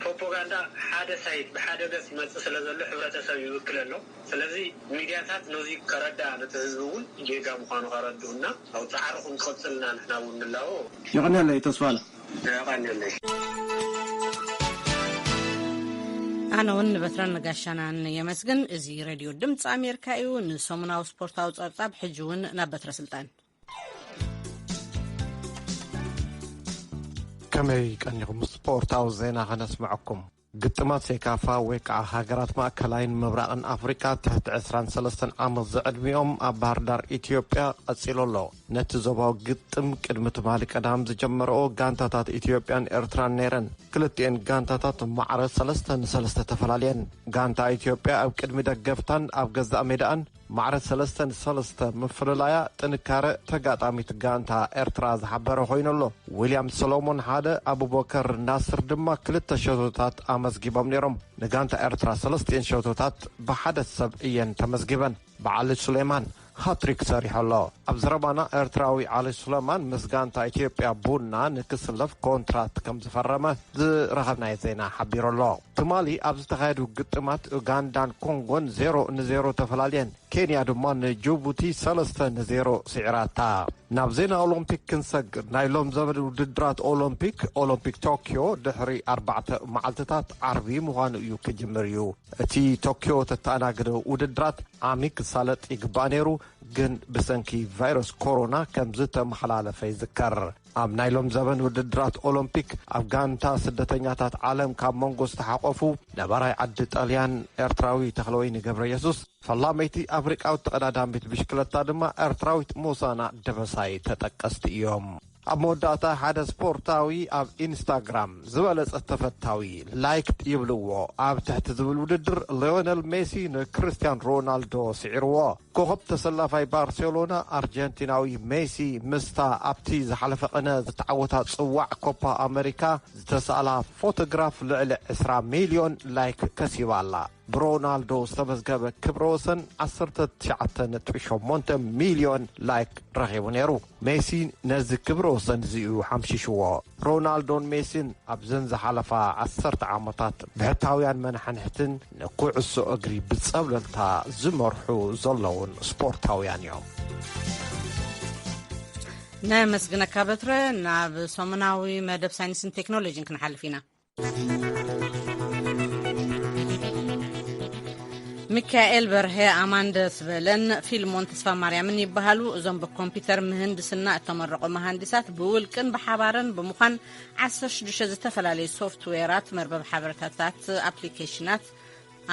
ፕሮፓጋንዳ ሓደ ሳይድ ብሓደ ገፅ ይመፅእ ስለ ዘሎ ሕብረተሰብ ይብክል ኣሎ። ስለዚ ሚድያታት ነዚ ከረድኣ ነቲ ህዝቢ እውን ጌጋ ምዃኑ ከረድኡና ኣብ ፃዕርኹም ክቕፅልና ንሕና እውን ንላቦ። የቐንየለይ ተስፋለ። የቐንየለይ። ኣነ እውን ንበትረን ንጋሻናን የመስግን። እዚ ሬድዮ ድምፂ ኣሜሪካ እዩ። ንሰሙናዊ ስፖርታዊ ፀብፃብ ሕጂ እውን ናብ በትረ ስልጣን። ከመይ ቀኒኹም? ስፖርታዊ ዜና ከነስምዐኩም። ግጥማት ሴካፋ ወይ ከዓ ሃገራት ማእከላይን ምብራቕን ኣፍሪቃ ትሕቲ ዕስራን ሰለስተን ዓመት ዝዕድሚኦም ኣብ ባህርዳር ኢትዮጵያ ቀጺሉ ኣሎ። ነቲ ዞባዊ ግጥም ቅድሚ ትማሊ ቀዳም ዝጀመረኦ ጋንታታት ኢትዮጵያን ኤርትራን ነይረን። ክልቲኤን ጋንታታት ማዕረ ሰለስተ ንሰለስተ ተፈላልየን። ጋንታ ኢትዮጵያ ኣብ ቅድሚ ደገፍታን ኣብ ገዛእ ሜዳኣን ማዕረ ሰለስተ ንሰለስተ ምፍልላያ ጥንካረ ተጋጣሚት ጋንታ ኤርትራ ዝሓበረ ኮይኑ ኣሎ። ዊልያም ሰሎሞን ሓደ፣ ኣቡበከር ናስር ድማ ክልተ ሸቶታት ኣመዝጊቦም ነይሮም። ንጋንታ ኤርትራ ሰለስቲኤን ሸቶታት ብሓደ ሰብ እየን ተመዝጊበን። ብዓሊ ሱሌማን ሃትሪክ ሰሪሑ ኣሎ። ኣብ ዘረባና ኤርትራዊ ዓሊ ሱሌማን ምስ ጋንታ ኢትዮጵያ ቡና ንክስለፍ ኮንትራት ከም ዝፈረመ ዝረኸብናዮ ዜና ሓቢሩ ኣሎ። ትማሊ ኣብ ዝተኻየዱ ግጥማት ኡጋንዳን ኮንጎን ዜሮ ንዜሮ ተፈላልየን። ኬንያ ድማ ንጅቡቲ ሰለስተ ንዜሮ ስዒራታ። ናብ ዜና ኦሎምፒክ ክንሰግር፣ ናይ ሎም ዘመን ውድድራት ኦሎምፒክ፣ ኦሎምፒክ ቶኪዮ ድሕሪ ኣርባዕተ መዓልትታት ዓርቢ ምዃኑ እዩ ክጅምር እዩ። እቲ ቶኪዮ ተተኣናግደ ውድድራት ዓሚ ክሳለጥ ይግባእ ነይሩ፣ ግን ብሰንኪ ቫይረስ ኮሮና ከም ዝተመሓላለፈ ይዝከር። ኣብ ናይ ሎም ዘበን ውድድራት ኦሎምፒክ ኣብ ጋንታ ስደተኛታት ዓለም ካብ መንጎ ዝተሓቆፉ ነባራይ ዓዲ ጣልያን ኤርትራዊ ተኽለወይኒ ገብረ የሱስ፣ ፈላመይቲ ኣፍሪቃዊት ተቐዳዳሚት ብሽክለታ ድማ ኤርትራዊት ሞሳና ደበሳይ ተጠቀስቲ እዮም። ኣብ መወዳእታ ሓደ ስፖርታዊ ኣብ ኢንስታግራም ዝበለጸ ተፈታዊ ላይክ ይብልዎ ኣብ ትሕቲ ዝብል ውድድር ሊዮነል ሜሲ ንክርስቲያን ሮናልዶ ስዒርዎ። ኮኸብ ተሰላፋይ ባርሴሎና ኣርጀንቲናዊ ሜሲ ምስታ ኣብቲ ዝሓለፈ ቅነ ዝተዓወታ ጽዋዕ ኮፓ ኣመሪካ ዝተሳእላ ፎቶግራፍ ልዕሊ ዕስራ ሚልዮን ላይክ ከሲባ ኣላ። ብሮናልዶ ዝተመዝገበ ክብረ ወሰን ዓሰርተ ትሽዓተ ነጥቢ ሸሞንተ ሚልዮን ላይክ ረኺቡ ነይሩ። ሜሲ ነዚ ክብረ ወሰን እዚ'ዩ ሓምሺሽዎ። ሮናልዶን ሜሲን ኣብዘን ዝሓለፋ ዓሰርተ ዓመታት ብሕታውያን መናሕንሕትን ንኩዕሶ እግሪ ብጸብለልታ ዝመርሑ ዘለዉን ስፖርታውያን እዮም። ነመስግነካ በትረ። ናብ ሰሙናዊ መደብ ሳይንስን ቴክኖሎጂን ክንሓልፍ ኢና። ሚካኤል በርሀ፣ ኣማን ደስበለን ፊልሞን ተስፋ ማርያምን ይበሃሉ። እዞም ብኮምፒውተር ምህንድስና እተመረቑ መሃንዲሳት ብውልቅን ብሓባርን ብምዃን ዓሰርተ ሽዱሽተ ዝተፈላለዩ ሶፍትዌራት፣ መርበብ ሓበሬታታት፣ ኣፕሊኬሽናት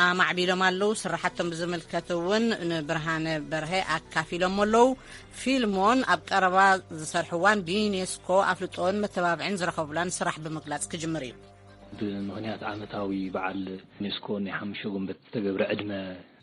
ኣማዕቢሎም ኣለዉ። ስራሓቶም ብዝምልከት እውን ንብርሃነ በርሀ ኣካፊሎም ኣለዉ። ፊልሞን ኣብ ቀረባ ዝሰርሕዋን ብዩኔስኮ ኣፍልጦን መተባብዕን ዝረኸቡላን ስራሕ ብምግላጽ ክጅምር እዩ። ብምኽንያት ዓመታዊ በዓል ዩኔስኮ ናይ ሓሙሽተ ጉንበት ዝተገብረ ዕድመ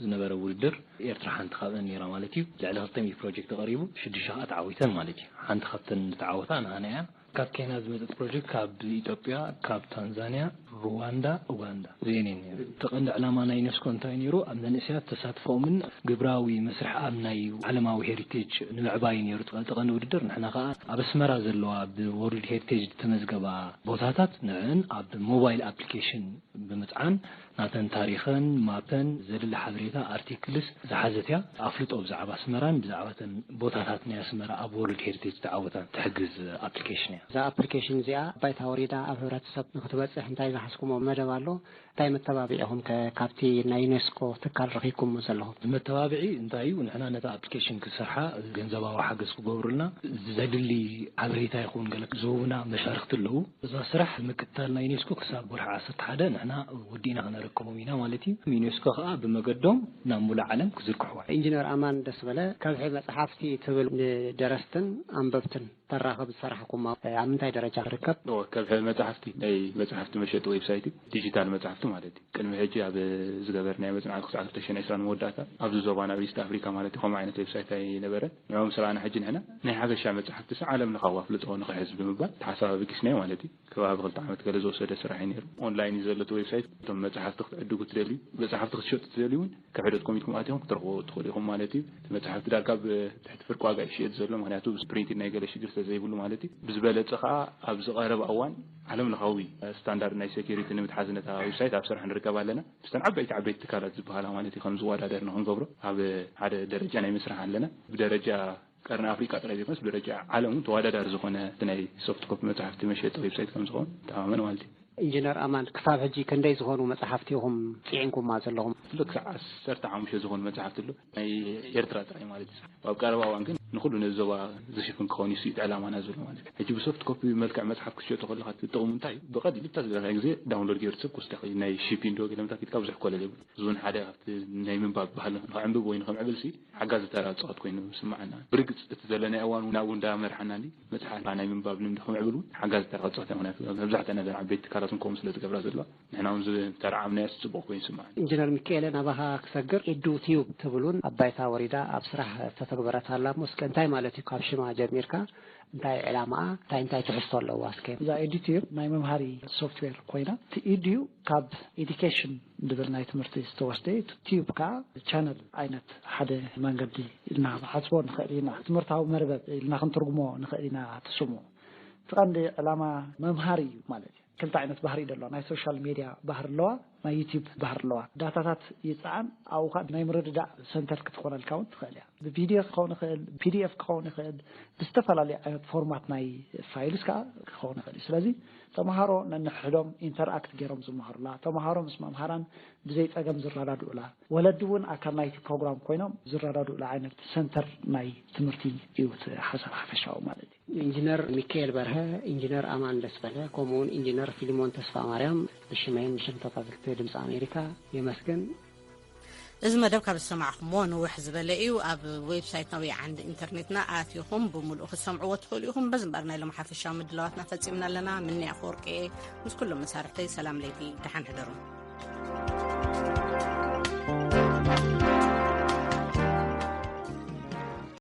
ዝነበረ ውድድር፣ ኤርትራ ሓንቲ ካብአን ነይራ ማለት እዩ። ልዕሊ ክልተ ሚእቲ ፕሮጀክት ተቐሪቡ፣ ሽዱሽተ ከዓ ተዓዊተን ማለት እዩ። ሓንቲ ካብተን ዝተዓወታ ንኣና እያ። ካብ ኬንያ ዝመፀት ፕሮጀክት ካብ ኢትዮጵያ፣ ካብ ታንዛንያ፣ ሩዋንዳ፣ ኡጋንዳ እዚአን እየን ነይሩ። እቲ ቀንዲ ዕላማ ናይ ዩኔስኮ እንታይ ነይሩ? ኣብ መንእሰያት ተሳትፎምን ግብራዊ መስርሕ ኣብ ናይ ዓለማዊ ሄሪቴጅ ንምዕባይ ነይሩ እቲ ቀንዲ ውድድር። ንሕና ከዓ ኣብ ኣስመራ ዘለዋ ብወርልድ ሄሪቴጅ ዝተመዝገባ ቦታታት ንዕን ኣብ ሞባይል ኣፕሊኬሽን ብምጽዓን ናተን ታሪኸን፣ ማፐን፣ ዘድሊ ሓበሬታ፣ ኣርቲክልስ ዝሓዘት እያ። ኣፍልጦ ብዛዕባ ኣስመራን ብዛዕባ እተን ቦታታት ናይ ኣስመራ ኣብ ወርልድ ሄሪቴጅ ተዓወታን ትሕግዝ ኣፕሊኬሽን እያ። እዛ ኣፕሊኬሽን እዚኣ ባይታ ወሪዳ ኣብ ሕብረተሰብ ንክትበጽሕ እንታይ ዝሓዝኩሞ መደብ ኣሎ? እንታይ መተባብዒ ኢኹም ከ ካብቲ ናይ ዩኔስኮ ትካል ረኺብኩሞ ዘለኹም? መተባብዒ እንታይ እዩ? ንሕና ነታ ኣፕሊኬሽን ክሰርሓ ገንዘባዊ ሓገዝ ክገብሩልና ዘድሊ ሓበሬታ ይኹን ገለ ዝህቡና መሻርክቲ ኣለዉ። እዛ ስራሕ ምክትታል ናይ ዩኔስኮ ክሳብ ወርሒ ዓሰርተ ሓደ ንሕና ወዲእና ክነረክቦም ኢና ማለት እዩ። ዩኔስኮ ከዓ ብመገዶም ናብ ሙሉእ ዓለም ክዝርግሕዋ። ኢንጂነር ኣማን ደስበለ፣ ከብሒ መጽሓፍቲ ትብል ንደረስትን ኣንበብትን ተራኽብ ዝሰራሕኩም ኣብ ምንታይ ደረጃ ትርከብ? እወ፣ ከብሒ መጽሓፍቲ ናይ መጽሓፍቲ መሸጢ ዌብሳይት እዩ። ዲጂታል መጽሓፍቲ ማለት እዩ። ቅድሚ ሕጂ ኣብ ዝገበርናዮ መጽናዕቲ ክሳብ ክልተ ሽሕን ዕስራን መወዳእታ ኣብዚ ዞባና ኣብ ኢስት ኣፍሪካ ማለት እዩ ከምኡ ዓይነት ዌብሳይት ኣይነበረን። ንዕኦም ስራና ሕጂ ንሕና ናይ ሓፈሻ መጽሓፍቲ ስ ዓለም ለኻዊ ኣፍልጦ ንኽሕዝ ብምባል ተሓሳብ ኣበጊስናዮ ማለት እዩ። ከባቢ ክልተ ዓመት ገለ ዝወሰደ ስራሕ እዩ ነይሩ። ኦንላይን እዩ ዘሎ እቲ ዌብሳይት። እቶም መጽሓፍቲ ክትዕድጉ ትደልዩ፣ መጽሓፍቲ ክትሸጡ ትደልዩ እውን ከብሒ ዶት ኮም ኢልኩም ኣቲኹም ክትረኽቦ ትኽእሉ ኢኹም ማለት እዩ። እቲ መጽሓፍቲ ዳርጋ ብትሕቲ ፍርቂ ዋጋ እዩ ዝሽየጥ ዘሎ፣ ምኽንያቱ ፕሪንቲንግ ናይ ገለ ሽግር ስለዘይብሉ ማለት እዩ። ብዝበለጸ ከኣ ኣብዚ ቀረባ እዋን ዓለም ለኻዊ ስታንዳርድ ናይ ሴኩሪቲ ንምትሓዝ ነታ ዌብሳይት ኣብ ስራሕ ንርከብ ኣለና። ምስተን ዓበይቲ ዓበይቲ ትካላት ዝበሃላ ማለት እዩ ከም ዝወዳደር ንኽንገብሮ ኣብ ሓደ ደረጃ ናይ ምስራሕ ኣለና። ብደረጃ ቀርኒ ኣፍሪቃ ጥራይ ዘይኮነስ ብደረጃ ዓለም እውን ተወዳዳሪ ዝኾነ እቲ ናይ ሶፍት ኮፒ መጽሓፍቲ መሸጢ ዌብሳይት ከም ዝኸውን ተኣማመን ማለት እዩ። ኢንጂነር ኣማን፣ ክሳብ ሕጂ ክንደይ ዝኾኑ መጽሓፍቲ ኢኹም ጽዒንኩማ ዘለኹም? ክሳብ ዓሰርተ ሓሙሽተ ዝኾኑ መጽሓፍቲ ኣሎ፣ ናይ ኤርትራ ጥራይ ማለት እዩ። ኣብ ቀረባ እዋን ግን ንኹሉ ነዚ ዞባ ዝሽፍን ክኸውን እዩ ስኢት ዕላማና ዘሎ ማለት እዩ። ሕጂ ብሶፍት ኮፒ መልክዕ መጽሓፍ ክትሸጦ ከለኻ እቲ ጥቕሙ እንታይ እዩ? ብቐሊሉ እታ ዝደለኻዮ ግዜ ዳውንሎድ ገይሩ ሰብ ክወስዳ ይኽእል እዩ። ናይ ሺፒንግ ዶ ገለ ምታት ኢልካ ብዙሕ ኮለል የብሉ። እዚ እውን ሓደ ካብቲ ናይ ምንባብ ባህሊ ንኸዕንብብ ወይ ንኸምዕብል ሲ ሓጋዚ ተራ ዝጻወት ኮይኑ ይስምዓና። ብርግጽ እቲ ዘለናዮ እዋን እውን ኣብኡ እንዳመርሓና እንዲ መጽሓፍ ናይ ምንባብ ልምዲ ክምዕብል እውን ሓጋዚ ተራ ክጻወት እዩ። ምኽንያቱ መብዛሕትአን እዘን ዓበይቲ ትካላት እውን ከምኡ ስለ ዝገብራ ዘለዋ ንሕና እውን ዝተረዓምናዮ ጽቡቕ ኮይኑ ይስምዓና። ኢንጂነር ሚካኤለ፣ ናባኻ ክሰግር፣ ኢዱ ቲዩብ ትብል እውን ኣብ ባይታ ወሪዳ ኣብ ስራሕ ዝተተግበረት ኣላ። እሞ እስከ እንታይ ማለት እዩ? ካብ ሽማ ጀሚርካ እንታይ ዕላማኣ፣ እንታይ እንታይ ትሕዝቶ ኣለዋ እስከ? እዛ ኤዲቲዩብ ናይ መምሃሪ ሶፍትዌር ኮይና፣ እቲ ኢድዩ ካብ ኤዲኬሽን ዝብል ናይ ትምህርቲ ዝተወስደ እዩ። እቲ ቲዩብ ከዓ ቻነል ዓይነት ሓደ መንገዲ ኢልና ንሓስቦ ንኽእል ኢና። ትምህርታዊ መርበብ ኢልና ክንትርጉሞ ንኽእል ኢና እቲ ስሙ። እቲ ቀንዲ ዕላማ መምሃሪ እዩ ማለት እዩ። ክልተ ዓይነት ባህሪ እዩ ዘሎ። ናይ ሶሻል ሜድያ ባህሪ ኣለዋ፣ ናይ ዩቲዩብ ባህሪ ኣለዋ። ዳታታት ይፅዓን፣ ኣብኡ ከዓ ናይ ምርድዳእ ሰንተር ክትኾነልካ እውን ትኽእል እያ። ብፒዲኤፍ ክኸውን ይኽእል፣ ፒዲኤፍ ክኸውን ይኽእል፣ ብዝተፈላለዩ ዓይነት ፎርማት ናይ ፋይልስ ከዓ ክኸውን ይኽእል እዩ። ስለዚ ተምሃሮ ነንሕድሕዶም ኢንተርኣክት ገይሮም ዝመሃሩላ፣ ተምሃሮ ምስ መምሃራን ብዘይ ጸገም ዝረዳድኡላ፣ ወለዲ እውን ኣካል ናይቲ ፕሮግራም ኮይኖም ዝረዳድኡላ ዓይነት ሰንተር ናይ ትምህርቲ እዩ እቲ ሓሳብ ሓፈሻዊ ማለት እዩ። ኢንጂነር ሚካኤል በርሀ፣ ኢንጂነር ኣማን ደስበለ፣ ከምኡውን ኢንጂነር ፊልሞን ተስፋ ማርያም ብሽመይን ብሽም ተኸታተልቲ ድምፂ ኣሜሪካ የመስግን። እዚ መደብ ካብ ዝሰማዕኹምዎ ንውሕ ዝበለ እዩ። ኣብ ዌብሳይትና ወይ ዓንዲ ኢንተርኔትና ኣቲኹም ብምሉእ ክትሰምዕዎ ትኽእሉ ኢኹም። በዚ እምበኣር ናይ ሎም ሓፈሻዊ ምድላዋትና ፈጺምና ኣለና። ምንያ ኣፈወርቂ እየ። ምስ ኩሎም መሳርሕተይ ሰላም ለይቲ፣ ደሓን ሕደሩ።